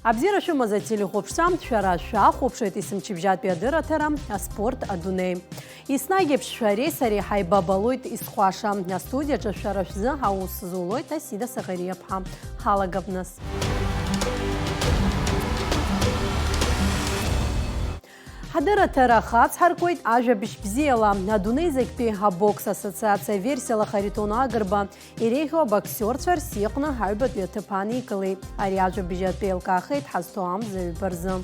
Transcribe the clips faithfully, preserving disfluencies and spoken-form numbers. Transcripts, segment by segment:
Абзиара шәымаз ателехәаԥшцәа, шәара шәахәаԥшуеит есымчыбжьатәи адырраҭара, аспорт, адунеи. Еснагь еиԥш шәареи сареи ҳаибабалоит исхәаша. Астудиаҿы шәара шәзы аус зулоит Асида Саӷариаԥҳа. Ҳалагап нас. Ҳадырраҭара хацҳаркуеит ажәабжь бзиала. Адунеи зегьтәи абокс ассоциациа аверсиала Харитон Агрба иреиӷьу абоксиорцәа Рсиаҟны аҩбатәи аҭыԥ аникылеит. Ари ажәабжь атәы еилкаахеит ҳазҭо амза ҩба рзы.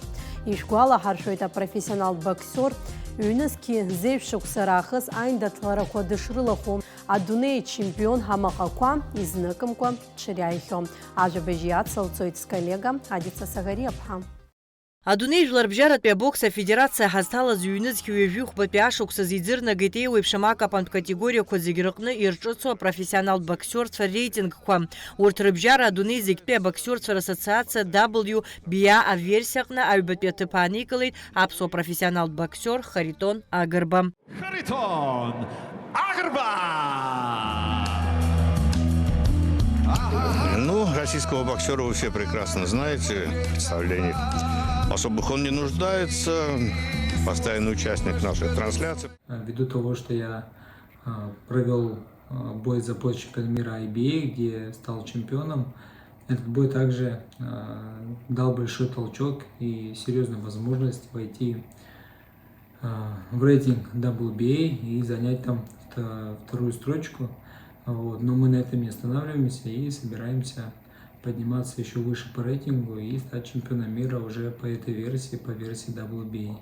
Ишәгәалаҳаршәоит, апрофессионалтә боксиор ҩнызқьи зеижә шықәса раахыс аиндаҭларақәа дышрылахәу, адунеи ачемпион ҳамаҟақәа изныкымкәа дшыриааихьоу. Ажәабжь иацылҵоит сколлега Адица Сагариаԥҳа. Адунеи жәларбжьаратәи абокс афедерациа ҳазҭалаз ҩнызқьи ҩажәихәбатәи ашықәсазы иӡырнагеит еиуеиԥшым акапантә категориақәа зегь рыҟны ирҿыцу апрофессионалтә боксиорцәа реитингқәа. Урҭ рыбжьара адунеи зегьтәи абоксиорцәа рассоциациа W B A аверсиа аҟны аҩбатәи аҭыԥ ааникылеит аԥсуа профессионалтә боксиор Харитон Агрба. Харитон Агрба! Ну, российского боксера вы все прекрасно знаете, в представлениях особых он не нуждается, постоянный участник наших трансляций. Ввиду того, что я, а, провёл, а, бой за пост чемпиона мира I B A, где стал чемпионом, этот бой также, а, дал большой толчок и серьёзную возможность войти а, в рейтинг W B A и занять там вто-, вторую строчку. Вот. Но мы на этом не останавливаемся и собираемся подниматься ещё выше по рейтингу и стать чемпионом мира уже по этой версии, по версии W B A.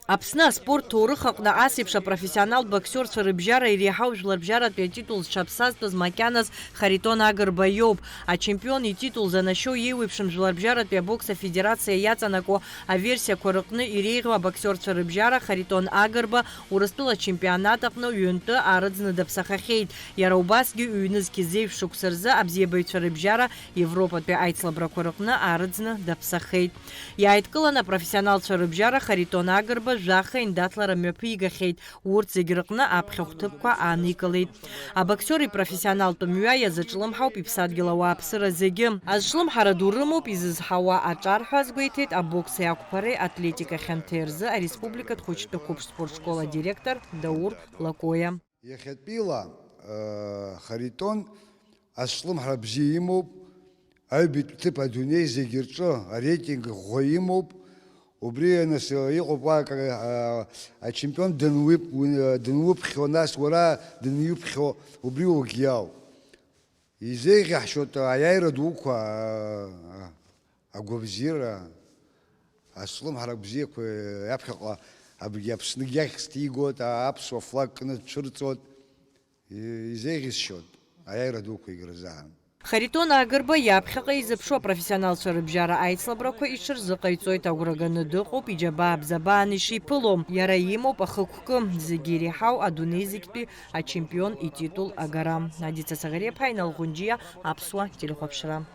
Аԥсны аспорт ҭоурых аҟны ас еиԥш апрофессионалтә боксиорцәа рыбжьара иреиҳау жәларбжьаратәи атитул зҽаԥсазтәыз макьаназ Харитон Агрба иоуп. Ачемпион ититул занашьоу еиуеиԥшым жәларбжьаратәи абокс афедерациа иаҵанакуа аверсиақәа рыҟны иреиӷьу абоксиорцәа рыбжьара Харитон Агрба Урыстәыла ачемпионат аҟны ҩынтәы аарыӡны даԥсахахьеит. Иара убасгьы ҩнызқьи зеижә шықәса рзы абзиабаҩцәа рыбжьара Европатәи аицлабрақәа рыҟны аарыӡны даԥсахеит. Иааидкыланы апрофессионалцәа рыбжьара Харитон Агрба жәаха индаҭлара мҩаԥигахьеит. Урҭ зегь рыҟны аԥхьахә ҭыԥқәа ааникылеит. Абоксиор ипрофессионалтә мҩа иазыҿлымҳауп иԥсадгьыл ауааԥсыра зегьы. Азҿлымҳара ду рымоуп изызҳауа аҿар ҳәа азгәеиҭеит абокси ақәԥареи атлетика хьанҭеи рзы ареспубликатә хәыҷтәы қәыԥш спортшкол адиректор Даур Лакоиа. Иахьатәила, э, Харитон азҿлымҳара бзиа имоуп, аҩбатәи ҭыԥ адунеи зегьы рҿы ареитинг ӷәӷәа имоуп. Убри, нас, иҟоуп уа, а, ачемпион дануип-, уи, дануԥхьо, нас уара даниуԥхьо, убри угьиау. Изеиӷьаҳшьоит аиааира дуқәа, а, агәабзиара, азҿлымҳара бзиақәа иаԥхьаҟа абгьы Аԥсны иахь сҭигоит, а, аԥсуа флаг кны дцәырҵуеит. И-, изеиӷьысшьоит аиааира дуқәа егьырзаҳан. Харитон Агрба иаԥхьаҟа изыԥшу апрофессионалцәа рыбжьара аицлабрақәа иҽырзыҟаиҵоит, агәра ганы дыҟоуп иџьабаа бзабаан ишиԥыло. Иара имоуп ахықәкы, зегьы иреиҳау адунеи зегьтәи ачемпион ититул агара. Надица Сагариаԥҳа, Инал Ӷәынџьиа, Аԥсуа телехәаԥшра.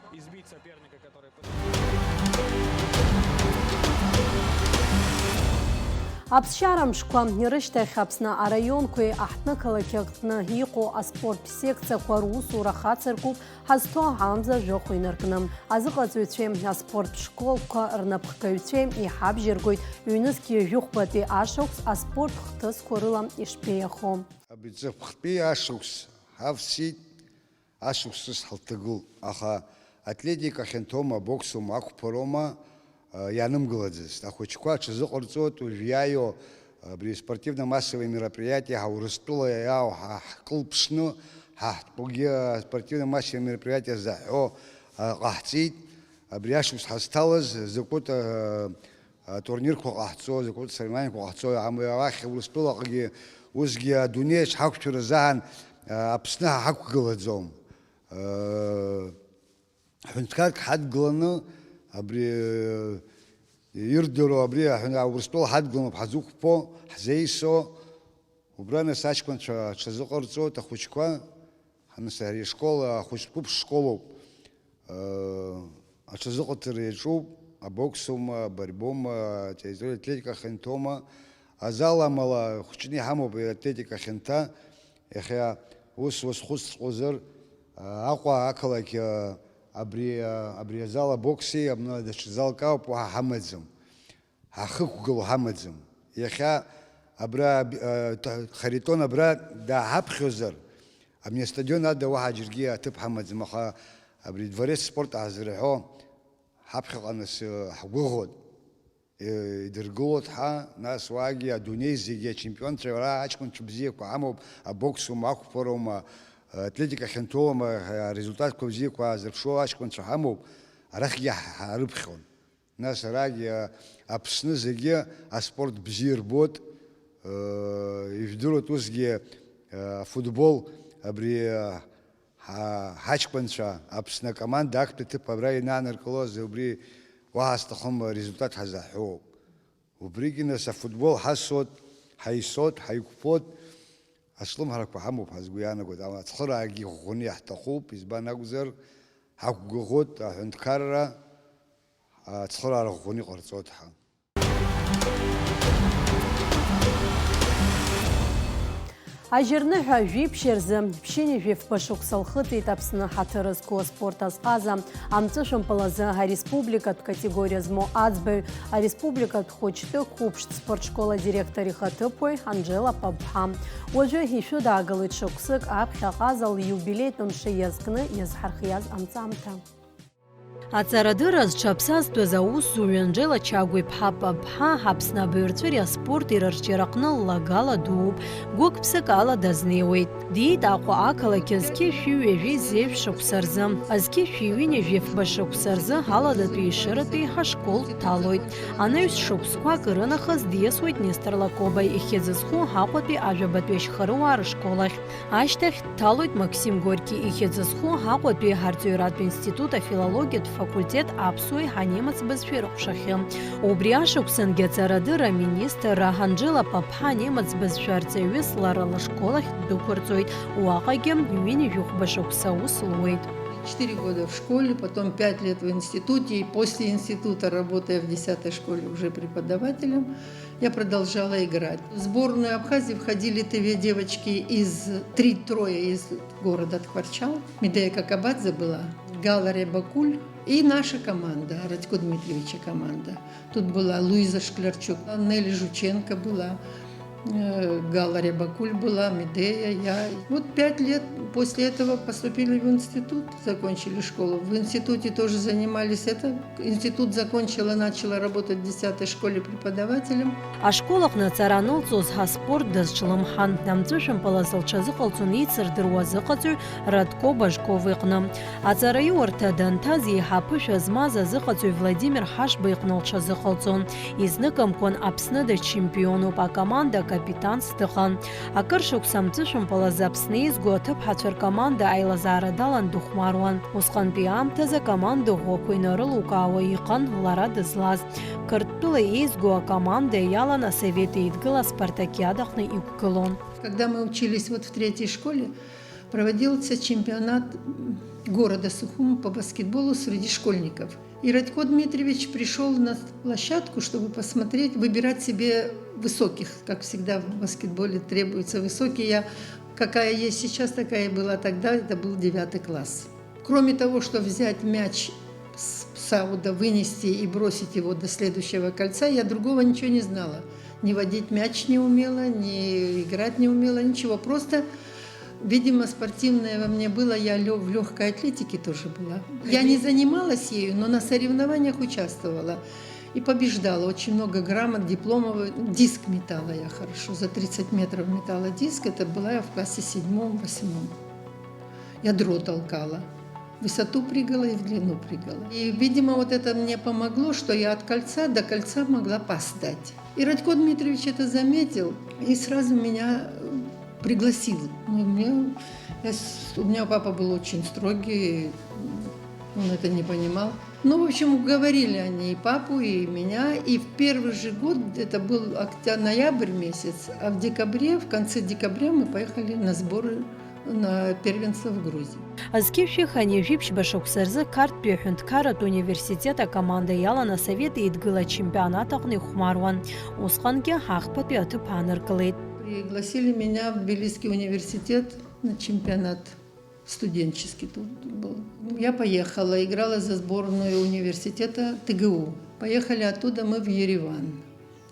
Аԥсшьара мшқәа рышьҭахь Аԥсны араионқәеи аҳҭнықалақь аҟны иҟоу аспорттә секциақәа русура хацыркуп ҳазҭо амза жәохә инаркны. Азыҟаҵаҩцәеи аспорттә школқәа рнапхгаҩцәеи иҳабжьаргоит ҩнызқь ҩажәихәбатәи ашықәс аспорт хҭысқәа рыла ишԥеиахо. Абри ҵыԥхтәи ашықәс ҳавсит. Ашықәсыс ҳалҭагылт, аха атлетика хьанҭоума, абоксоума, ақәԥароума, а, иаанымгылаӡацт. Ахәыҷқәа аҽазыҟарҵоит уажә иааиуа абри спортивно-массовые мероприятия, ҳа Урыстәыла иаау ҳа ҳкылԥшны, ҳа ҳтәгьы спортивно-массовые мероприятия заҳҳәо, а, ҟаҳҵеит. Абри ашықәс ҳазҭалаз закәытә, а, атурнирқәа ҟаҳҵо, закәытә соревнованиақәа ҟаҳҵо, ам-, уахь Урыстәылаҟагьы, усгьы адунеи аҿы ҳақәшәара азаан, а, Аԥсны ҳа ҳақәгылаӡом. А, ҳәынҭқарк ҳадгыланы, абри, а, ирдыруа, абри аҳәын-, Урыстәыла ҳадгыланы ҳазықәԥо, ҳзеисо, убра нас аҷкәынцәа ҽазыҟарҵоит, ахәыҷқәа, нас ари ашкол, ахәыҷтә қәыԥш школоуп. Аҽазыҟаҵара иаҿуп, абоксоума, абарьбома, атерриториа атлетика хьанҭоума, азал амала хәыҷны иҳамоуп атлетика хьанҭа. Иахьа ус уазхәыцҵәҟьозар, Аҟәа ақалақь Абри, а, абри азал абокси, абна даҽа залк ауп, уаҳа ҳамаӡам. Ҳахықәгыло ҳамаӡам. Иахьа абра, а, т-, Харитон абра дааҳаԥхьозар, абни астадион ада уаҳа џьаргьы аҭыԥ ҳамаӡам, аха абри дворец спорт ҳазырҳәо ҳаԥхьаҟа нас, э, ҳгәыӷуеит. Э, идыргылоит ҳа, нас уаагьы адунеи зегьы ачемпионцәа, ара аҷкәынцәа бзиақәа ҳамоуп, абоксума, ақәԥароума, атлетика хьанҭоума, арезультатқәа бзиақәа аазырԥшуа аҷкәынцәа ҳамоуп, арахьгьы ҳ-, ҳарыԥхьон. Нас арагь, а, Аԥсны зегьы аспорт бзиа рбоит, э, ижәдыруеит усгьы, э, афутбол абри, э, ҳа-, ҳаҷкәынцәа Аԥсны акоманда актәи аҭыԥ абра ианааныркылоз, убри уаҳа сҭахым, результат ҳазаҳәоуп. Убригьы нас афутбол ҳасуеит, ҳаисуеит, ҳаиқәԥоит, ацәлымҳарақәа ҳамоуп ҳәа сгәы иаанагоит, ала ацхыраагьы ӷәӷәаны иаҳҭахуп, избан акәзар, ҳақәгәыӷуеит аҳәынҭқарра, ацхыраара ӷәӷәаны иҟарҵоит ҳәа. Ажьырныҳәа жәиԥшь рзы ԥшьынҩажәи фба шықәса лхыҵит Аԥсны ҳаҭыр зқәу аспорт азҟаза, амҵәышәымпыл азы ареспубликатә категориа змоу аӡбаҩ, ареспубликатә хәыҷтәы қәыԥшт спортшкол адиректор ихаҭыԥуаҩ Анжела Папԥҳа. Уажәы ишәыдаагалоит шықәсык аԥхьаҟаза лиубилеитә мшы иазкны иазҳархиаз анҵамҭа. Аҵарадырра зҽаԥсазтәыз аусзуҩы Анжела Чагә-иԥҳа Папԥҳа Аԥсны абаҩрҵәыреи аспорти рырҿиараҟны ллагала дууп, гәык-ԥсык ала дазнеиуеит. Диит Аҟәа ақалақь зқьи шәи ҩажәи зеижә шықәса рзы, зқьи шәи ҩынҩажәи фба шықәса рзы аладатәи Ешыратәи ҳашкол дҭалоит. Анаҩс шықәсқәак рынахыс диасуеит Нестор Лакоба ихьӡ зху Аҟәатәи ажәабатәи ашьхарыуаа рышкол ахь. Ашьҭахь дҭалоит Максим Горки ихьӡ зху Аҟәатәи арҵаҩратә институт афилологиатә факультет аԥсуеи анемец бызшәеи рыҟәшахьы. Убри ашықәсангьы аҵарадырра аминистрра Анжела Папԥҳа анемец бызшәа арҵаҩыс лара лышкол ахь ддәықәырҵоит, уаҟагьы ҩынҩажәи хәба шықәса аус луеит. Четыре года в школе, потом пять лет в институте, и после института, работая в десятой школе уже преподавателем, я продолжала играть. В сборную Абхазии входили две девочки из, три, трое из города Тхварчал. Медея Какабадзе была, Гала Рябокуль и наша команда, Радько Дмитриевича команда. Тут была Луиза Шклярчук, Нелли Жученко была, э, Гала Рябокуль была, Медея, я. Вот пять лет после этого поступили в институт, закончили школу. В институте тоже занимались это. Институт закончила, начала работать в десятой школе преподавателем. Ашкол аҟны аҵара анылҵоз аспорт дазҿлымҳан, амҵәышәымпыл азы лҽазыҟалҵон еицырдыруа азыҟаҵаҩ Радко Бажков иҟны. Аҵараиурҭа данҭаз еиҳа аԥышәа змаз азыҟаҵаҩ Владимир Ҳашба иҟны лҽазыҟалҵон. Изныкымкәан Аԥсны дачемпионуп, акоманда акапитанс дыҟан. Акыр шықәса амҵәышәымпыл азы Аԥсны еизго аҭыԥҳацәа ркоманда аилазаара далан дыхәмаруан. Усҟантәи аамҭазы акоманда ӷәӷәақәа инарылукаауа иҟан лара дызлаз. Қырҭтәыла еизго акоманда иалан Асовет Еидгыла аспартакиада аҟны иқәгылон. Когда мы учились вот в третьей школе, проводился чемпионат города Сухуми по баскетболу среди школьников. И Радько Дмитриевич пришёл на площадку, чтобы посмотреть, выбирать себе высоких. Как всегда в баскетболе требуются высокие. Я, какая есть сейчас, такая и была тогда. Это был девятый класс. Кроме того, что взять мяч с, с ауда, вынести и бросить его до следующего кольца, я другого ничего не знала. Ни водить мяч не умела, ни играть не умела, ничего. Просто, видимо, спортивное во мне было, я лё-, в лёгкой атлетике тоже была. Я не занималась ею, но на соревнованиях участвовала. И побеждала. Очень много грамот, дипломов. Диск метала я хорошо. За тридцать метров метала диск. Это была я в классе седьмом, восьмом. Ядро толкала. В высоту прыгала и в длину прыгала. И, видимо, вот это мне помогло, что я от кольца до кольца могла пас дать. И Радько Дмитриевич это заметил и сразу меня, э, пригласил. Ну, мне, я с-, у меня папа был очень строгий, он это не понимал. Ну, в общем, уговорили они и папу, и меня. И в первый же год, это был октя-, ноябрь месяц, а в декабре, в конце декабря мы поехали на сборы на первенство в Грузию. Зқьышәи хынҩажәи ԥшьба шықәса рзы Қарҭтәи аҳәынҭқарратә университет акоманда иалан Асовет Еидгыла ачемпионат аҟны ихәмаруан. Усҟангьы ахԥатәи аҭыԥ ааныркылеит. Пригласили меня в Тбилисский университет на чемпионат Студенческий тур был. Я поехала, играла за сборную университета ТГУ. Поехали оттуда мы в Ереван.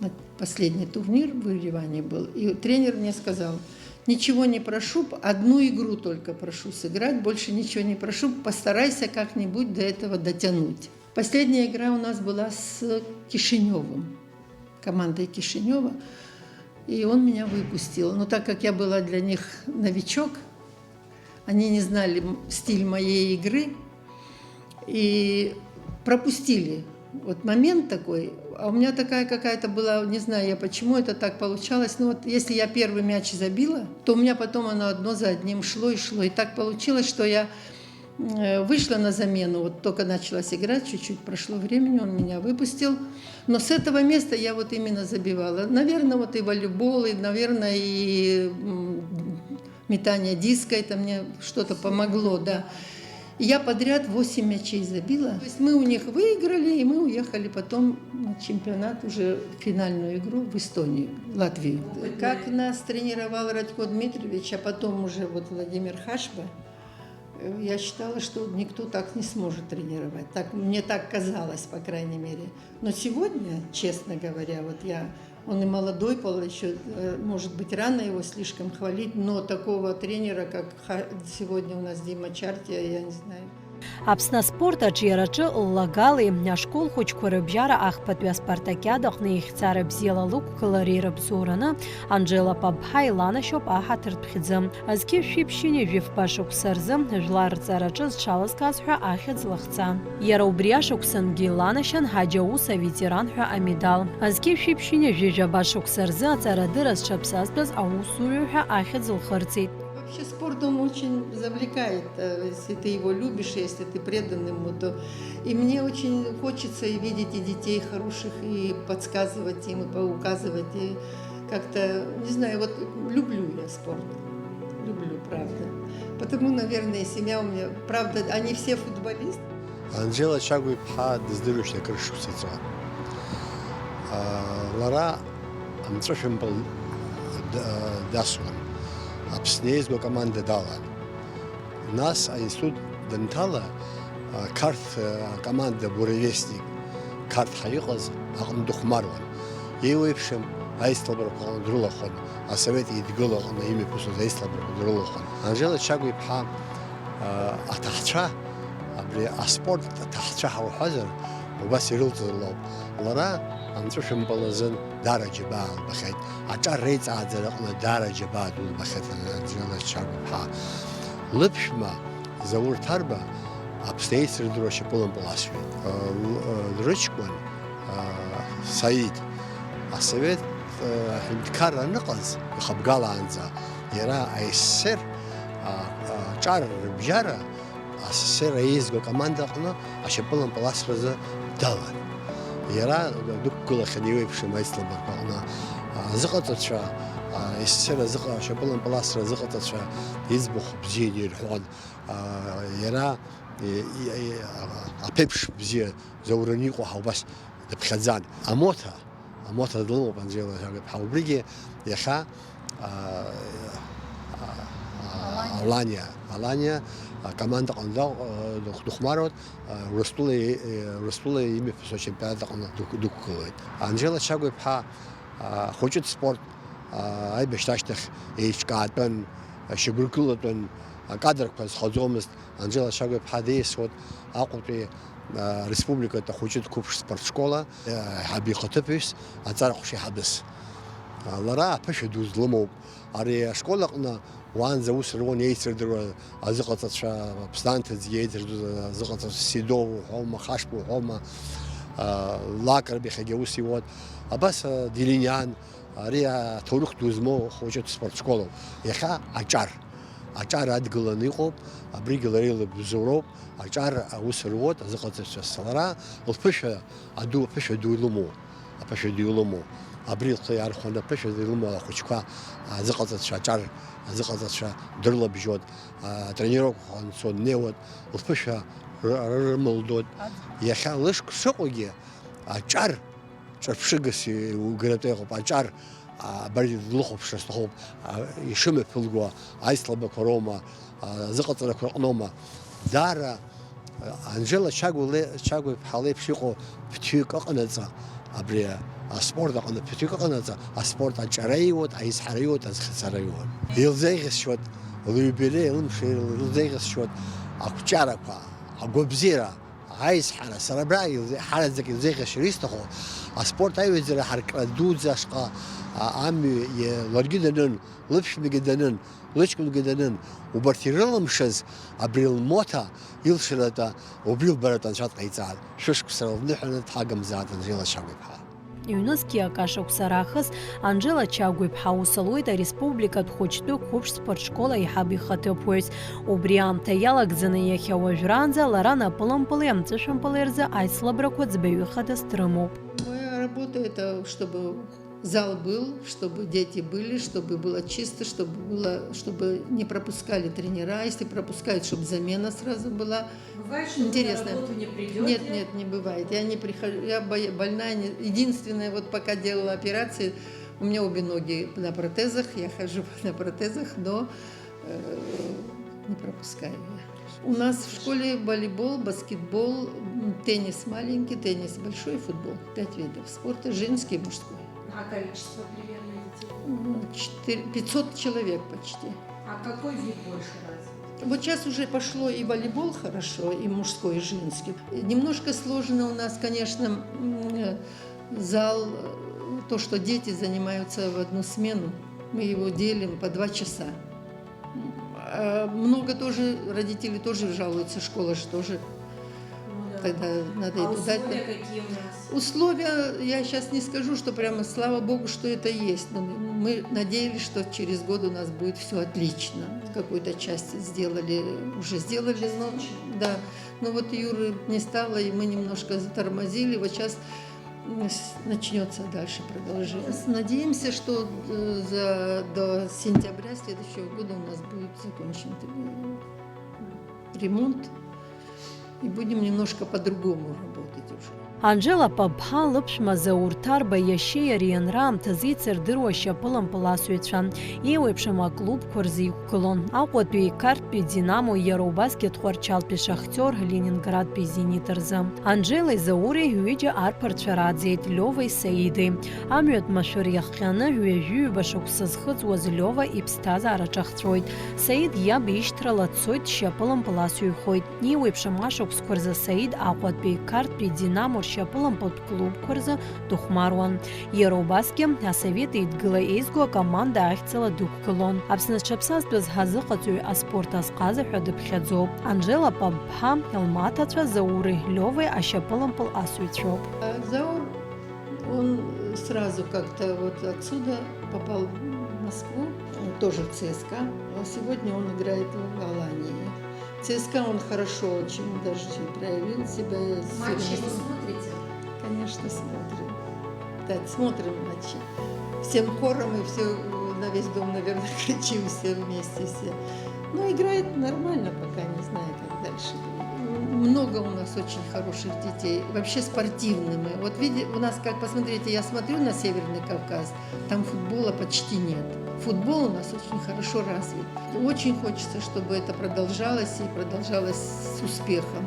На последний турнир в Ереване был. И тренер мне сказал: «Ничего не прошу, п-, одну игру только прошу сыграть, больше ничего не прошу, постарайся как-нибудь до этого дотянуть». Последняя игра у нас была с Кишинёвым, командой Кишинёва, и он меня выпустил. Но так как я была для них новичок, они не знали, м, стиль моей игры и пропустили. Вот момент такой. А у меня такая какая-то была, не знаю я, почему это так получалось, но вот если я первый мяч забила, то у меня потом оно одно за одним шло и шло. И так получилось, что я, м, э, вышла на замену, вот только началась игра, чуть-чуть прошло времени, он меня выпустил. Но с этого места я вот именно забивала. Наверное, вот и волейбол, и, наверное, и, м, метание диска, это мне что-то помогло, да. И я подряд восемь мячей забила. То есть мы у них выиграли, и мы уехали потом на чемпионат, уже финальную игру в Эстонию, в Латвию. Как нас тренировал Радько Дмитриевич, а потом уже вот Владимир Хашба, э, я считала, что никто так не сможет тренировать. Так, мне так казалось, по крайней мере. Но сегодня, честно говоря, вот я, он и молодой пол, ещё, э, может быть, рано его слишком хвалить, но такого тренера, как Ха-, сегодня у нас Дима Чартия, я не знаю. Аԥсны аспорт аҿиараҿы ллагалеи ашкол хәыҷқәа рыбжьара ахԥатәи аспартакиада аҟны ихьӡара бзиала лықәгылареи рыбзоураны Анжела Папԥҳа иланашьоуп аҳаҭыртә хьӡы. Зқьи жәшәи ԥшьынҩажәи фба шықәса рзы жәлар рҵараҿы зҽалазкааз ҳәа ахьӡ лыхҵан. Иара убри ашықәсангьы иланашьан Ҳаџьа аус аветеран ҳәа амедал. Зқьи жәшәи ԥшьынҩажәи жәаба шықәса рзы аҵарадырра зҽаԥсазтәыз аусуҩы ҳәа ахьӡ лхырҵеит. Вообще спорт, он очень завлекает, э, если ты его любишь, если ты предан ему, то и мне очень хочется и видеть и детей хороших, и подсказывать им, и поуказывать, и как-то, не знаю, вот люблю я спорт. Люблю, правда. Потому, наверное, и семья у меня, правда, они все футболисты. Анжела Чагә-иԥҳа дыздыруашәа акыр шықәса ҵуан. А, лара амҵәышәымпыл д-, дасуан. Аԥсны еизго акоманда далан. Нас аинститут данҭала, а, Қарҭ, а, акоманда Буревестник, Қарҭ ҳа иҟаз аҟны дыхәмаруан. Еиуеиԥшым аицлабрақәа аҟны дрылахәын, асовет еидгыла аҟны имҩаԥысуаз аицлабрақәа дрылахәын. Анжела Чагә-иԥҳа, а, аҭахцәа, абри аспорт аҭахцәа ҳауҳәозар, убас ирылҵыз лоуп. Лара амҵәышәымпыл азын даара џьабаа лбахьеит, аҿар реиҵааӡара аҟны даара џьабаа ду лбахьеит Анжела Чагә-иԥҳа. Лыԥшәма Заур Ҭарба Аԥсны еицырдыруа ашьапылампыласҩы, лыҷкәын Саид асовет ҳәынҭқарра аныҟаз ихыбгалаанӡа иара А С С Р аҿар рыбжьара А С С Р еизго акоманда аҟны ашьапылампыласразы далан. Иара дықәгылахьан еиуеиԥшым аицлабрақәа аҟны. Азыҟаҵацәа, А С С Р азыҟа-, ашьапылампыласра азыҟаҵацәа иӡбахә бзианы ирҳәон. Иара, и-, и-, и-, аԥеиԥш бзиа Заур аниҟоу ҳа убас дыԥхьаӡан. Амоҭа, амоҭа длымоуп Анжела Чагә-иԥҳа. Убригьы иахьа, а, а, а, Аланиа. Аланиа, Аланиа, акомандаҟны дау-, а, дыхә-, дыхәмаруан, а, Урыстәыла, е-, е-, Урыстәыла имҩаԥысуа ачемпионат аҟны дықә-, дықәгылоит. Анжела Чагә-иԥҳа, а, ахәыҷытә спорт, а, аибашьра ашьҭахь еиҿкаатәын, шьақәгылатәын, акадрқәа зхаӡомызт. Анжела Чагә-иԥҳа диасуан Аҟәатәи, а, республикатә ахәыҷытә қәыԥш спортшкола, а, аиҳабы ихаҭыԥуаҩс, аҵара ҟәша аиҳабыс. А, лара аԥышәа ду злымоуп. Ари ашкол аҟны уаанӡа аус руан еицырдыруа азыҟаҵацәа, Аԥсны анҭыҵгьы еицырдыруа азыҟаҵацәа, Седов уҳәома, Хашба уҳәома, а, Лакрб иахьагьы аус иуан. Абас, а, Делиниан, ари аҭоурых ду змоу ахәыҷытә спортшколоуп. Иахьа аҿар, аҿар адгыланы иҟоуп, абригьы лара илыбзоуроуп, аҿар аус руоит азыҟаҵацәа. Лара лԥышәа аду, аԥышәа ду илымоу, аԥышәа ду илымоу. Абри лхы иархәаны аԥышәа ду илымоу ахәыҷқәа азыҟаҵацәа, аҿар азыҟаҵацәа дрылабжьоит, атренировкақәа анцо днеиуеит, лԥышәа р-, р-, рымылдоит. Иахьа лышк шыҟоугьы аҿар ҿырԥшыгас иугаратәы иҟоуп, аҿар Абар длыхәаԥшра сҭахуп, ишымҩаԥылго аицлабрақәа роума, азыҟаҵарақәа рҟноума. Даара Анжела Чагәа ле-, Чагәа-иԥҳа леиԥш иҟоу ԥҭҩык ыҟанаҵы, абри аспорт аҟны ԥҭҩык ыҟанаҵы, аспорт аҿара иуеит, аизҳара иуеит, азхьӡара иуеит. Илзеиӷьасшьоит лыҩбилеи, лымшеи, илзеиӷьасшьоит ақәҿиарақәа, агәабзиара, аизҳара. Сара абра илзе-, ҳараӡак илзеиӷьасшьар исҭаху, аспорт аҩаӡара ҳаркра дуӡӡа ашҟа, а, амҩа, е, ларгьы данын, лыԥшәмагьы данын, лыҷкәынгьы данын, убарҭ ирылымшаз абри лмоҭа илшаратәа, убри лбаратәы анцәа дҟаиҵааит. Шәышықәса рылныҳәаны дҳагымзааит Анжела Чагә-иԥҳа. Ҩнызқьи акы ашықәса раахыс Анжела Чагә-иԥҳа аус луеит ареспубликатә хәыҷтәы қәыԥш спортшкол аиҳаб ихаҭыԥуаҩс. Убри аамҭа иалагӡаны иахьа уажәраанӡа лара напылампыли амҵәышәмпыли рзы аицлабрақәа ӡбаҩы хадас дрымоуп. Моя работа это, чтобы зал был, чтобы дети были, чтобы было чисто, чтобы было, чтобы не пропускали тренера. Если пропускают, чтобы замена сразу была. Бывает, что вы на интересно. Работу не придёте? Нет, нет, не бывает. Я не прихожу, я бо-, больная. Не, единственное, вот пока делала операции, у меня обе ноги на протезах, я хожу на протезах, но, э, не пропускаю я. У нас в школе волейбол, баскетбол, м, теннис маленький, теннис большой, футбол. Пять видов спорта, женский и мужской. А количество примерно детей? М, четыре, пятьсот человек почти. А какой вид больше развит? Вот сейчас уже пошло и волейбол хорошо, и мужской, и женский. Немножко сложно у нас, конечно, м, зал, э, то, что дети занимаются в одну смену, мы его делим по два часа. М, а много тоже, родители тоже жалуются, школа же тоже. Ну да. Тогда надо и туда. А условия какие у нас? Условия, я щас не скажу, что прямо слава богу, что это есть. Но мы надеялись, что через год у нас будет всё отлично. В какой-то части сделали, уже сделали, но частично. Да. Но вот Юры не стало, и мы немножко затормозили. Вот щас, м, с-, начнётся дальше продолжение. Надеемся, что, э, за, до сентября следующего года у нас будет закончен, э, ремонт. И будем немножко по-другому работать уже. Анжела Пабԥа лыԥшәма Заур Ҭарба иашьеи иареи анраамҭазы ицырдыруа ашьапылампыл асыҩцәа, еиуеиԥшым аклубқәа рзы иқәгылон, Аҟәатәи Қарҭтәи Динамо, иара убасгьы Тҟәарчалтәи Шахтиор, Ленинградтәи Зенит рзы. Анжелеи Заури ҩыџьа арԥарцәа рааӡеит, Лиовеи Саидеи. Амҩатә машәыр иахҟьаны ҩажәи ҩба шықәса зхыҵуаз Лиова иԥсҭазаара ҿахҵәоит. Саид иаб ишьҭрала дцоит, дшьапылампыл асыҩхоит. Еиуеиԥшым ашықәсқәа рзы Саид Аҟәатәи Қарҭтәи Динамо ршьапылампылтә клубқәа рзы дыхәмаруан. Иара убасгьы Асовет Еидгыла еизго акоманда ахьӡала дықәгылон. Аԥсны зҽаԥсазтәыз ҳазыҟаҵаҩ аспорт азҟаза ҳәа дыԥхьаӡоуп. Анжела Пабԥа лмаҭацәа Заури Лиовеи ашьапылампыл асыҩцәоуп. Заур, он сразу как-то вот отсюда попал в Москву, тоже в ЦСКА. А сегодня он играет в Алании. В ЦСКА он хорошо очень даже проявил себя. Матчи его смотрите? Конечно, смотрим. Так, смотрим матчи. Всем хором и все, э, на весь дом, наверное, кричим все вместе все. Ну, играет нормально пока, не знаю, как дальше будет. Много у нас очень хороших детей, вообще спортивными. Вот видите, у нас, как посмотрите, я смотрю на Северный Кавказ, там футбола почти нет. Футбол у нас очень хорошо развит. Очень хочется, чтобы это продолжалось и продолжалось с успехом.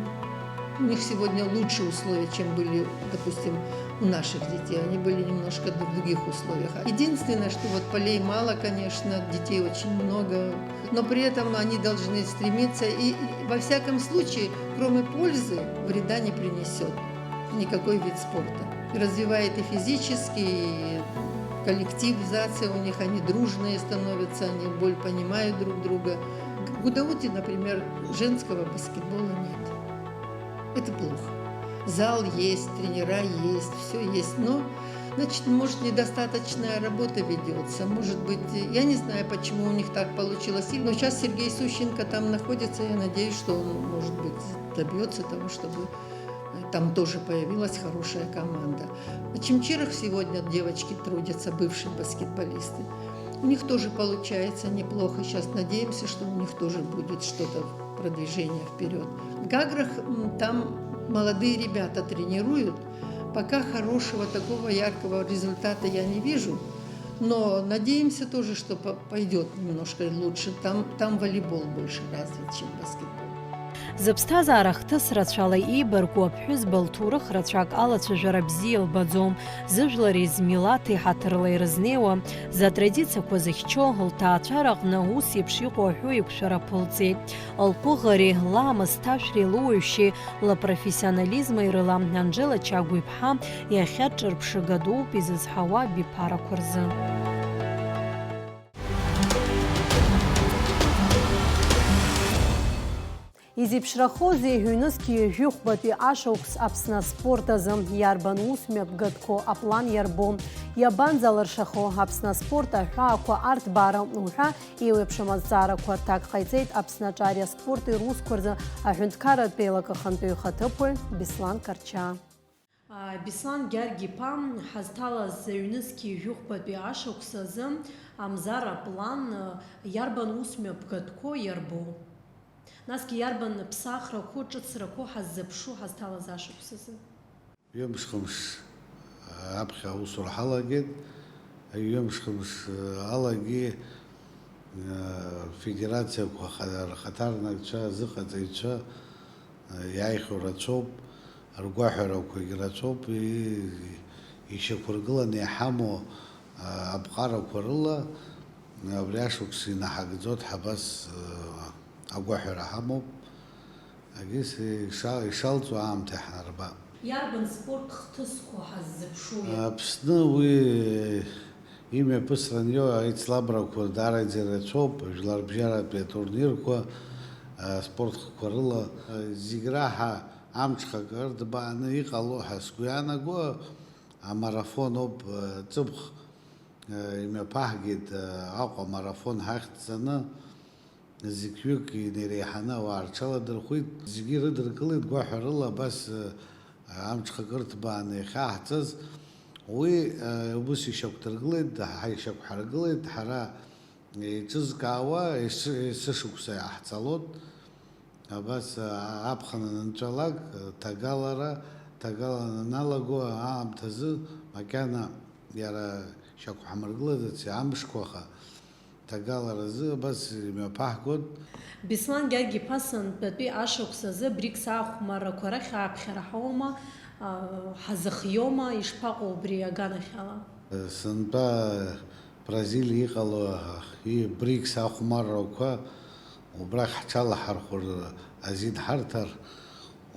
У них сегодня лучшие условия, чем были, допустим, у наших детей. Они были немножко в других условиях. Единственное, что вот полей мало, конечно, детей очень много, но при этом они должны стремиться. И, и во всяком случае, кроме пользы, вреда не принесет никакой вид спорта. Развивает и физически, и коллективизация у них, они дружные становятся, они более понимают друг друга. В Гудауте, например, женского баскетбола нет. Это плохо. Зал есть, тренера есть, всё есть, но, значит, может, недостаточная работа ведётся, может быть, я не знаю, почему у них так получилось. Но щас Сергей Сущенко там находится, я надеюсь, что он, может быть, добьётся того, чтобы, э, там тоже появилась хорошая команда. На Чимчирах сегодня девочки трудятся, бывшие баскетболисты. У них тоже получается неплохо. Щас надеемся, что у них тоже будет что-то, продвижение вперёд. В Гаграх, м, там молодые ребята тренируют. Пока хорошего такого яркого результата я не вижу. Но надеемся тоже, что по- пойдет немножко лучше. Там, там волейбол больше развит, чем баскетбол. Зыԥсҭазаара хҭыс рацәала еибарку аԥҳәызба лҭоурых рацәак алацәажәара бзиа илбаӡом. Зыжәлари змилаҭи ҳаҭырла ирызнеиуа, затрадициақәа зыхьчо, лҭаацәараҟны ус еиԥш иҟоу аҳәоу еиқәшәара ԥылҵеит. Лҟәыӷареи, ламыс ҭашәреи луаҩшьеи, лпрофессионализми рыла Анжела Чагә-иԥҳа иахьа ҿырԥшыга дууп изызҳауа абиԥарақәа рзы. Изеиԥшрахозеи ҩнызқь ҩажәихәбатәи ашықәс Аԥсны аспорт азы? Иарбан ус мҩаԥгатәқәоу аплан иарбоу? Иабанӡалыршахо Аԥсны аспорт аҳәаақәа арҭбаара уҳәа еиуеиԥшым азҵаарақәа рҭак ҟаиҵеит Аԥсны аҿари аспорти русқәа рзы аҳәынҭқарратә еилак ахантәаҩы ихаҭыԥуаҩ Беслан Карчаа. Беслан Гьаргь-иԥа, ҳазҭалаз ҩнызқьи жәохәбатәи ашықәс азы Амзар аплан иарбан ус мҩаԥгатәқәоу иарбоу? Насгьы иарбан ԥсахрақәоу, ҿыцрақәоу ҳаззыԥшу ҳазҭалаз ашықәс азы? Ҩымш-хымш аԥхьа аусура ҳалагеит. Ҩымш-хымш алагьы, э, федерациақәа ха-, рхаҭарнакцәа, азыҟаҵаҩцәа, э, иааихьоу рацәоуп, ргәаҳәарақәагь рацәоуп, и-, ишьақәыргыланы иҳамоу, э, аԥҟарақәа рыла, э, абри ашықәс инаҳагӡоит ҳабас, э, агәаҳәара ҳамоуп. Агьыс иша-, ишалҵуа аамҭа иаҳнарбап. Иарбан спорт хҭысқәоу ҳаззыԥшу? Аԥсны уи имҩаԥысра аниоу аицлабрақәа даараӡа ирацәоуп, жәларбжьаратәи атурнирқәа, аспорт хкқәа рыла. Зегь раҳа амҽхак ырҭбааны иҟало ҳәа сгәы иаанаго амарафон ауп, ҵыԥх имҩаԥаҳгеит Аҟәа амарафон ҳахьӡҵаны. Зықьҩык инеиреиҳаны ауаа рҽаладырхәит, зегьы ирыдыркылеит гәаҳәарыла, абас, э, амҽхак ырҭбааны иахьаҳҵаз, уи, э, ус ишьақәдыргылеит, ҳа ишьақәҳаргылеит, ҳара еиҿызкаауа ес-, есышықәса иаҳҵалот, абас, э, аԥхын анынҵәалак, э, ҭагалара, ҭагалан аналаго аамҭазы макьана иара шьақәҳмыргылаӡаци амшқәа, аха ҭагаларазы абас имҩаԥаҳгоит. Беслан Гьаргь-иԥа, сынтәатәи ашықәс азы БРИКС аахәмаррақәа рахь ааԥхьара ҳауама, а, ҳазыхиома, ишԥаҟоу убри аганахьала? Сынтәа Бразилиа иҟало и-, БРИКС ахәмаррақәа убрахь ҳҽалаҳархәыр азин ҳарҭар,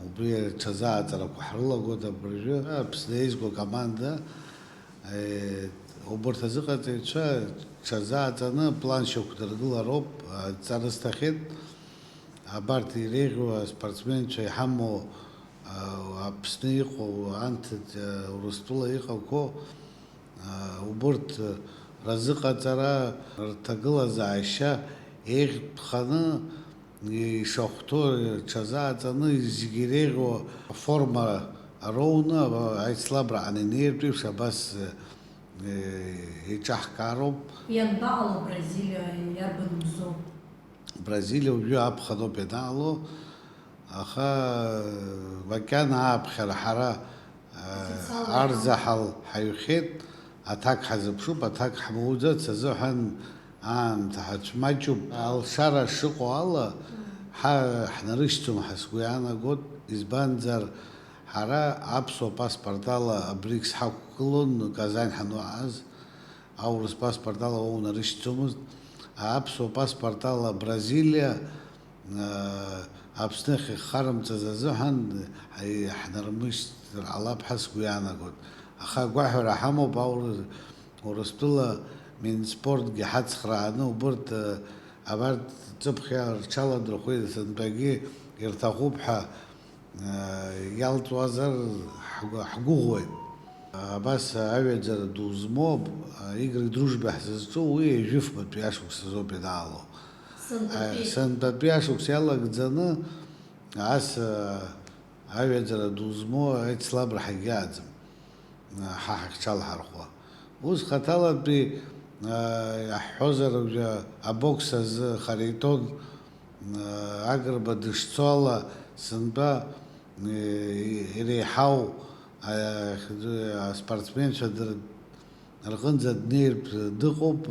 Убри рҽазааӡарақәа ҳрылагоит абыржәы. Аԥсны еизго акоманда, е, убырҭ азыҟаҵаҩцәа рҽазааӡаны план шьақәдыргылароуп, адҵа рысҭахьеит. Абарҭ иреиӷьу аспортсменцәа иҳамоу, а, Аԥсны иҟоу, анҭ, а, Урыстәыла иҟақәоу, Убырҭ разыҟаҵара, рҭагылазаашьа еиӷьтәханы, ишахәҭоу рҽазааҵаны, зегьы иреиӷьу аформа роуны, аицлабраҟны инеиртә еиԥш абас, э, еиҿаҳкаароуп. Ианбаҟало Бразилиа, иарбан мзоу? Бразилиа уажәы аԥхын ауп ианаало, аха макьана ааԥхьара ҳара, э, Официалла арзаҳал ҳаҩхьеит, аҭак ҳазыԥшуп, аҭак ҳмоуӡац азыҳәан аамҭа ҳацәмаҷуп. Алшара шыҟоу ала, ҳа ҳнарышьҭӡом ҳәа сгәы иаанагоит, избанзар, ҳара аԥсуа паспорт ала абригь сҳақәгылон Казань ҳануааз. Аурыс паспорт ала уа унарышьҭӡомызт. Аԥсуа паспорт ала Бразилиа, аа, Аԥсны ахьыхҳарымҵаз азыҳәан, ҳаи-, ҳнармышьҭыр ҟалап ҳәа сгәы иаанагоит. Аха агәаҳәара ҳамоуп, аурыс, Урыстәыла Минспортгьы ҳацхрааны, убырҭ, аа, абарҭ ҵыԥхьа рҽаладырхәеит, сынтәагьы ирҭахуп ҳәа иалҵуазар ҳгәы-, ҳгәыӷуеит. Абас аҩаӡара ду змоу, игры дружба ҳзызҿу, уи ҩажәифбатәи ашықәс азоуп ианаало. Сынтәатәи. Сынтәатәи ашықәс иалагӡаны ас аҩаӡара ду змоу аицлабра ҳагьааӡам. Ҳа ҳахьҽалҳархәуа. Ус хаҭалатәи, аа, иаҳҳәозар, уажәы абокс азы Харитон, аа, Агрба дышцо ала, сынтәа, э, иреиҳау, аа, аспортсменцәа дыр-, рҟынӡа днеиртә дыҟоуп,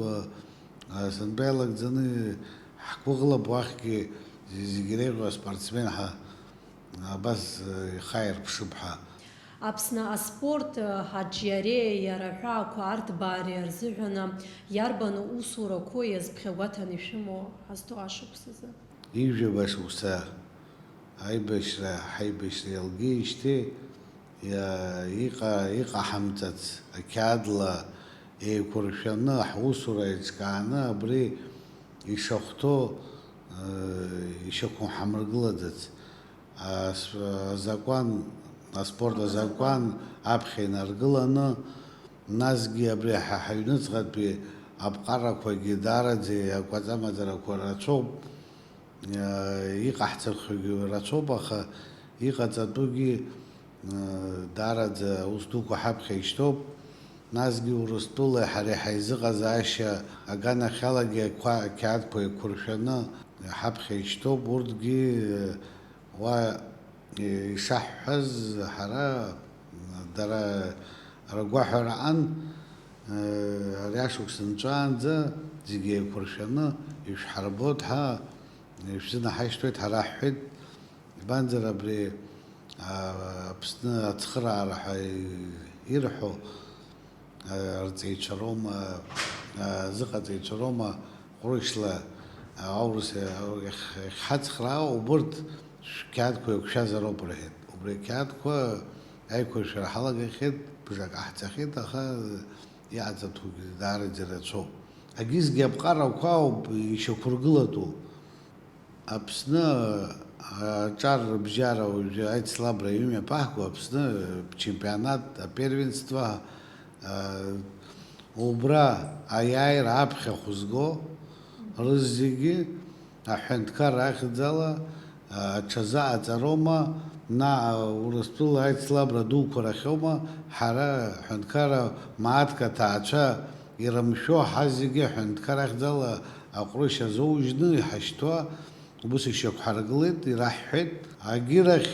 сынтәа иалагӡаны ҳгәыӷлап уахьгьы зегь иреиӷьу аспортсмен ҳа абас ихаирԥшып ҳәа. Аԥсны аспорт аҿиареи иара аҳәаақәа арҭбаареи рзыҳәан иарбан усурақәоу иазԥхьагәаҭаны ишәымоу ҳазҭоу ашықәсазы? Ижәаба шықәса аибашьра, ҳаибашьра иалгеижьҭеи иа-, иҟа-, иҟаҳамҵац ақьаадла еиқәыршәаны, ҳусура еиҿкааны абри ишахәҭоу, э, ишьақәымҳамыргылаӡац. Ас-, азакәан, аспорт азакәан аԥхьа инаргыланы, насгьы абри ҳа ҳаҩныҵҟатәи аԥҟарақәагьы даараӡа акәаҵамаӡарақәа рацәоуп. Иҟаҳҵахьоугьы рацәоуп, аха иҟаҵатәугьы, даараӡа аус дуқәа ҳаԥхьа ишьҭоуп. Насгьы Урыстәылеи ҳареи ҳаизыҟазаашьа аганахьалагьы ақәа-, ақьаадқәа еиқәыршәаны ҳаԥхьа ишьҭоуп. Урҭгьы уа ишаҳҳәаз, ҳара, дара ргәаҳәара аан, ари ашықәс нҵәаанӡа зегьы еиқәыршәаны ишәҳарбоит ҳәа, ишәзынаҳашьҭуеит ҳәа раҳҳәеит. Избанзар, абри, а, Аԥсны ацхыраара ҳәа ирҳәо, арҵаҩцәа роума, а, зыҟаҵаҩцәа роума, ҟәрышьла, а, аурыс, а, иахь-, иахьҳацхраауа, убырҭ шәқьаадқәа еиқәшәазароуп рҳәеит. Убри ақьаадқәа аиқәыршәара ҳалагахьеит, бжак ҟаҳҵахьеит, аха иҟаҵатәугьы даараӡа ирацәоуп. Агьызгьы аԥҟарақәа ауп ишьақәыргылатәу. Аԥсны аҿар рыбжьара уажәы аицлабра имҩаԥаҳго Аԥсны ачемпионат, апервенство, а, убра аиааира аԥхьа хәызго рызегьы аҳәынҭқарра ахьӡала, а, аҽазыҟаҵароума, наҟ Урыстәыла аицлабра дуқәа рахьоума, ҳара аҳәынҭқарра мааҭк аҭаацәа ирымшәо, ҳа зегьы аҳәынҭқарра ахьӡала аҟәрышь азоужьны иҳашьҭуа, убыс ишьақәҳаргылеит, ираҳҳәеит. Агьырахь,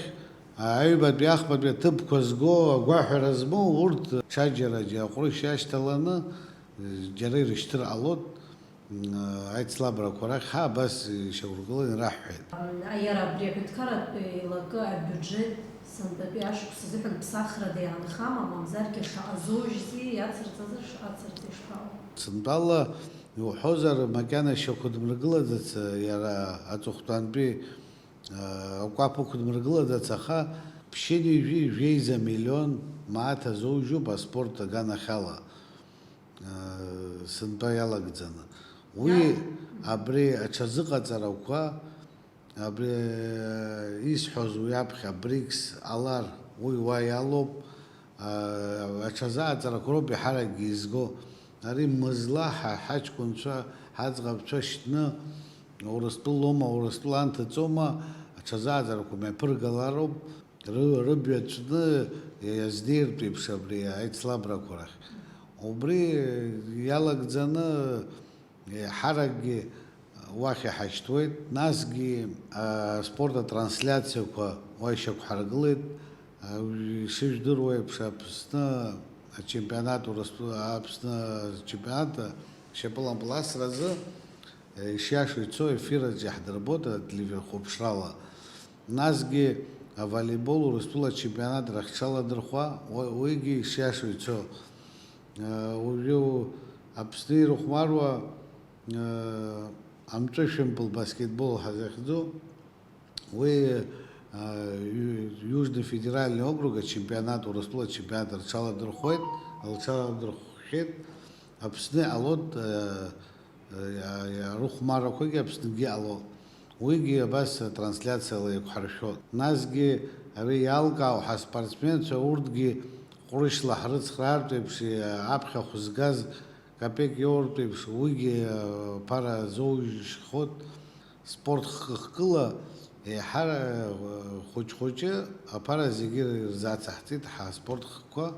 аҩбатәи ахԥатәи аҭыԥқәа зго, агәаҳәара змоу, урҭ ҽаџьара аҟәрышь иашьҭаланы, џьара ирышьҭыр ҟалоит, м, аицлабрақәа рахь, ҳа абас ишьақәыргыланы ираҳҳәеит. Иара абри аҳәынҭқарратә еилакы абиуџьет сынтәатәи ашықәс азыҳәан ԥсахрада иаанхама, мамзаргьы шаҟа зоужьзи, иацырҵазар шаҟа ацырҵеи шԥаҟоу? Сынтәала иуҳәозар, макьана шьақәдмыргылаӡац, иара аҵыхәтәантәи, а, акәаԥ ықәдмыргылаӡац, аха ԥшьынҩажәи жәеиза миллион мааҭ азоужьуп аспорт аганахьала, а, сынтәа иалагӡаны. Уи, иа- абри аҽазыҟаҵарақәа, Абри, э, исҳәоз уи аԥхьа БРИКС ҟалар, уи уа иалоуп, а, аҽазааҵарақәа роуп еиҳаракгьы изго. Ари мызла ҳа ҳаҷкәынцәа, ҳаӡӷабцәа шьҭны, Урыстәылоума, Урыстәыла анҭыҵома, аҽазааӡарақәа мҩаԥыргалароуп, ры-, рыбҩа ҵәны иазнеиртә еиԥш абри аицлабрақәа рахь. Убри иалагӡаны еиҳаракгьы уахь иҳашьҭуеит, насгьы аспорт атрансляциақәа уа ишьақәҳаргылеит. Ишыжәдыруа еиԥш, Аԥсны ачемпионат, Урыстәыла, Аԥсны ачемпионат ашьапылампыл асразы, ишиашоу ицо, ефир аҿы иаҳдырбоит ателевизор хәаԥшрала. Насгьы аволейбол Урыстәыла ачемпионат рыхҽаладырхәа, уи-, уигьы ишиашоу ицо. Уажәы Аԥсны ирыхәмаруа, амҵәышәымпыл баскетбол ҳазыхьӡу, уи, ю-, Южный федеральный округ ачемпионат, Урыстәыла ачемпионат рҽаладырхәеит, лҽаладырхәхьеит. Аԥсны иҟалоит, иа-, иа-, рыхәмарақәагьы Аԥсныгьы иҟалоит. Уигьы абас атрансляциала еиқәҳаршәоит. Насгьы ари иалкаау ҳаспортсменцәа урҭгьы ҟәрышьла ҳрыцхраартә еиԥш, аԥхьа хәызгаз капек иоуртә еиԥш, уигьы аԥара зоужьхоит. Спорт хкы-хкыла еиҳа хәыҷ-хәыҷы аԥара зегьы ирзацаҳҵеит ҳаспорт хкқәа.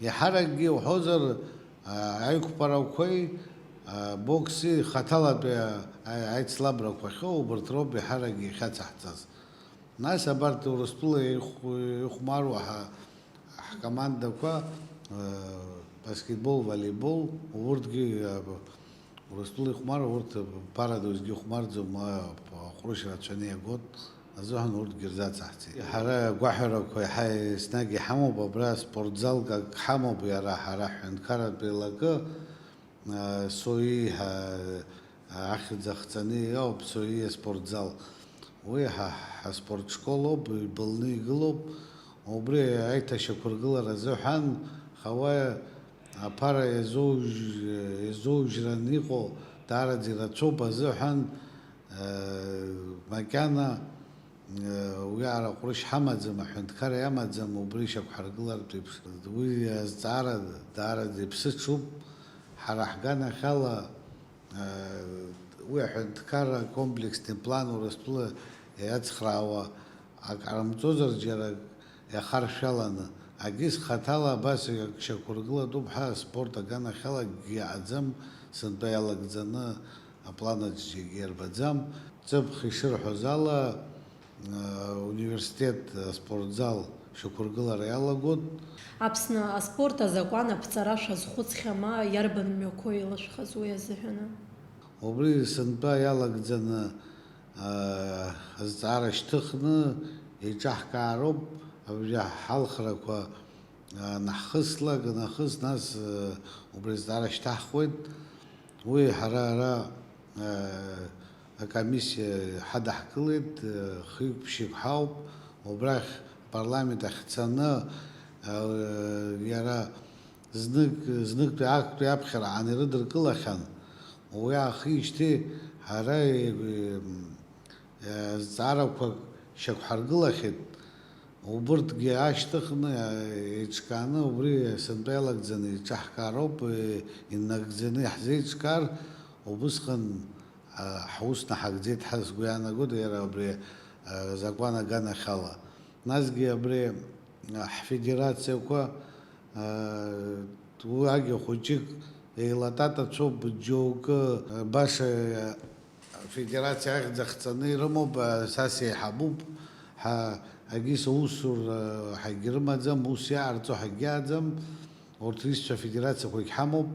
Еиҳаракгьы уҳәозар, а, аиқәԥарақәеи, а, бокси хаҭалатәи, а, а, аицлабрақәа ахьоу, убарҭ роуп еиҳаракгьы иахьацаҳҵаз. Нас абарҭ Урыстәыла ихә-, ихәмаруа ҳа-, ҳкомандақәа, а, Баскетбол, волейбол, урҭгьы, а, Урыстәыла ихәмаруа, урҭ ԥара ду изгьы ихәмарӡом, а, аҟәрышь рацәаны иагоит азыҳәан урҭгьы рзацаҳҵеит. Ҳара агәаҳәарақәа иаҳа еснагь иҳамоуп, абра спортзалк ак ҳамоуп, иара ҳара ҳҳәынҭқарратә еилакы, а, сои ҳа-, ахьӡ ахҵаны иоуп, сои аспортзал. Уи ҳа-, ҳаспорт школ ауп, ибылны игылоуп. Убри аиҭашьақәыргылара азыҳәан, Хауа аԥара иазоуж-, иазоужьран иҟоу даараӡа ирацәоуп азыҳәан, э, макьана, э, уи ара ҟәрышь ҳамаӡам, аҳәынҭқарра иамаӡам, убри ишьақәҳаргылартә еиԥш. Уи азҵаара даараӡа иԥсыҽуп. Ҳара ҳганахьала, Уи аҳәынҭқарра акомплексни план Урыстәыла иацхраауа ак ҟарымҵозар, џьара ак иахаршәаланы, агьыс хаҭала абас ак шьақәыргылатәуп ҳәа аспорт аганахьала акгьы иаҳаӡам, сынтәа иалагӡаны аплан аҿы џьаргьы иарбаӡам. Ҵыԥх ишырҳәоз ала, ауниверситет аспортзал шьақәыргылара иалагоит. Аԥсны аспорт азакәан аԥҵара шәазхәыцхьама, иарбан мҩақәоу еилышәхаз уи азыҳәаны? Убри сынтәа иалагӡаны, аа, азҵаара шьҭыхны еиҿаҳкаароуп, абри ҳалхрақәа, аа, анаҳхыслак, нахыс нас, аа, убри азҵаара шьҭаҳхуеит. Уи ҳара ара, э, акомиссиа ҳадаҳкылеит, э, хҩык-ԥшьҩык ҳауп, убрахь апарламент ахь цаны, э, иара знык, зныктәи актәи аԥхьара аан ирыдыркылахьан, уи аахижьҭеи ҳара, э, э, зҵаарақәак шьақәҳаргылахьеит. Убырҭгьы аашьҭыхны, еиҿкааны, убри сынтәа иалагӡаны еиҿаҳкаароуп, инагӡаны иаҳзеиҿкаар, убысҟан, а, ҳус наҳагӡеит ҳәа сгәы иаанагоит, иара убри, а, азакәан аганахьала. Насгьы абри, а, ҳфедерациақәа, а, уигьы хәыҷык еилататацәоуп, џьоукы, а, баша, а, Афедерациа ахьӡ ахҵаны ирымоуп, са сеиҳабуп, ҳа, агьыс аусура ҳагьрымаӡам, ус иаҟарҵо ҳагьиааӡам, урҭ рҩызцәа афедерациақәагь ҳамоуп,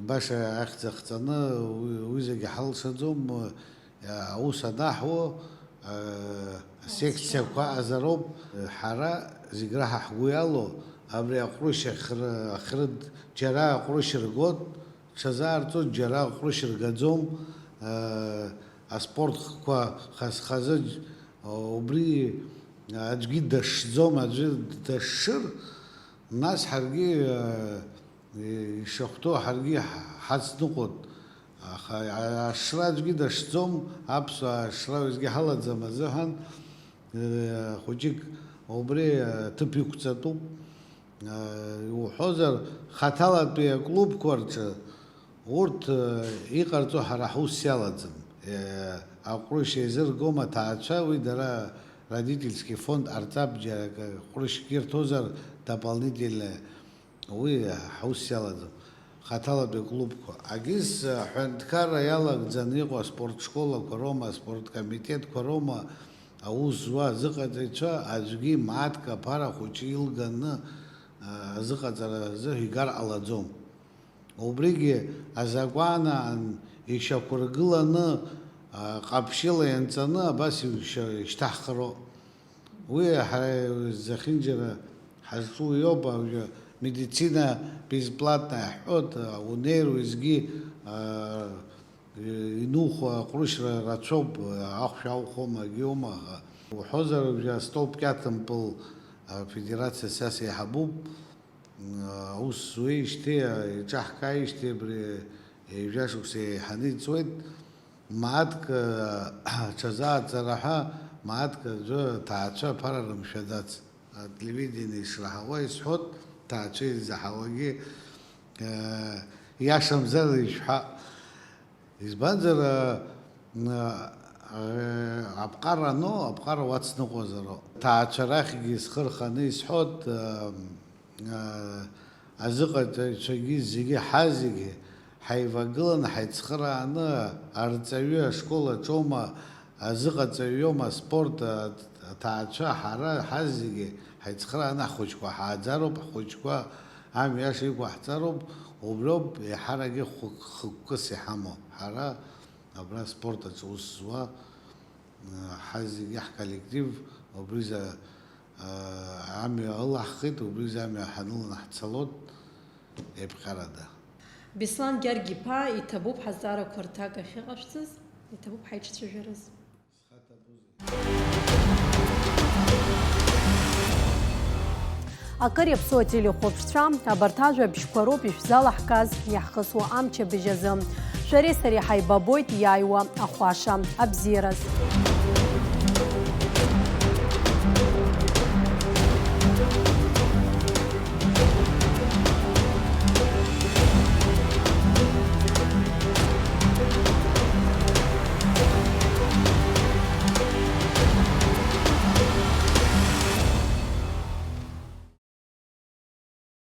баша ахьӡ ахҵаны уи, уи зегьы ҳалшаӡом, аус анаҳуа, асекциақәа аҟазароуп, ҳара зегь раҳа ҳгәы иалоу, абри аҟәрышь ахьры-, ахьрыд-, џьара аҟәрышь ргоит, Ҽазаарҵоит, џьара ҟәрышь ргаӡом, аа, аспорт хкқәа хаз-хазы, џь-, убри аӡәгьы дашшӡом, аӡәы дашшыр, нас ҳаргьы, аа, ишахәҭоу ҳаргьы ҳ-, ҳацныҟәоит. Аха ашшра аӡәгьы дашшӡом, аԥсуаа ашшра уеизгьы ҳалаӡам азыҳәан, аа, хәыҷык убри аҭыԥ иқәҵатәуп. Иуҳәозар, хаҭалатәи аклубқәа рҿы урҭ, э, иҟарҵо ҳара ҳус иалаӡам. Э, аҟәрышь еизыргом аҭаацәа, уи дара родительский фонд ҟарҵап, џьара акы ҟәрышьк ирҭозар дополнительно, уи ҳус иалаӡам. Хаҭалатәи аклубқәа. Агьыс, э, аҳәынҭқарра иалагӡаны иҟоу аспорт школақәа роума, аспорт комитетқәа роума, аус зуа азыҟаҵаҩцәа аӡәгьы мааҭк аԥара хәыҷы илганы, азыҟаҵара азы игар ҟалаӡом. Убригьы азакәан аан ишьақәыргыланы, ҟаԥшьыла ианҵаны абас ишьа-, ишьҭаҳхроуп. Уи ҳара зехьынџьара ҳазҿу иоуп, ауаҩы медицина безплатно иаҳҳәоит, унеир уеизгьы, инухо аҟәрышьра рацәоуп, ахәшә ауахома, агьиоума, аха уҳәозар, уажәы астол кьаҭымпыл афедерациа са сеиҳабуп, аус зуеижьҭеи, еиҿаҳкааижьҭеи абри ҩажәа шықәса еиҳаны иҵуеит, мааҭк, ҽазааӡара ҳәа, мааҭк аӡәы аҭаацәа аԥара рымшәаӡац. Ателевидение ишраҳауа исҳәоит, ҭаацәа ирзаҳауагьы, э, иашамзар ишәҳәа. Избанзар, э, э, аԥҟара ану, аԥҟара уацныҟәозароуп. Ҭаацәа рахьгьы схы рханы исҳәоит, э, э, азыҟаҵаҩцәагьы зегьы ҳазегьы ҳаивагыланы, ҳаицхырааны, арҵаҩы ашкол аҿоума, азыҟаҵаҩ иоума, аспорт аҭаацәа, ҳара ҳазегьы ҳаицхырааны ҳхәыҷқәа ҳааӡароуп, ҳхәыҷқәа Амҩа иаша иқәаҳҵароуп, убриоуп еиҳаракгьы хықәкыс иҳамоу. Ҳара абра аспорт аҿы аус зуа, ҳазегьы ҳколлектив убризы амҩа ылаҳхит, убризы амҩа ҳаныланы ҳцалоит еиԥҟьарада. Беслан Гьаргь-иԥа, иҭабуп ҳазҵаарақәа рҭак ахьыҟашәҵаз, иҭабуп ҳаиҿцәажәараз. Акыр иаԥсоу ателехәаԥшцәа, абарҭ ажәабжьқәа роуп ишәзалаҳкааз иаҳхысуа амчабжь азы. Шәареи сареи ҳаибабоит иааиуа ахәаша абзиараз.